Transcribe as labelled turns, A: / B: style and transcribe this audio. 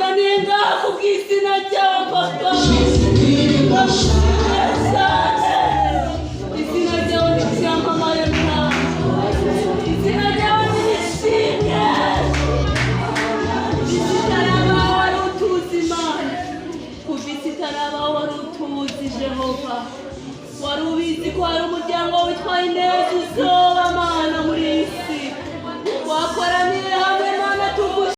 A: Dukoraniye ngaha ku bw'izina ryawe, Papa. Ndagushimiye cyane. Izina ryawe ntiryamamaye, Mwami. Izina ryawe nirishimye. Isi itarabaho wari utuzi, Imana. Kuva isi itarabaho wari utuzi, Jehova. Wari ubizi ko hari umuryango witwa Ineza uzoba.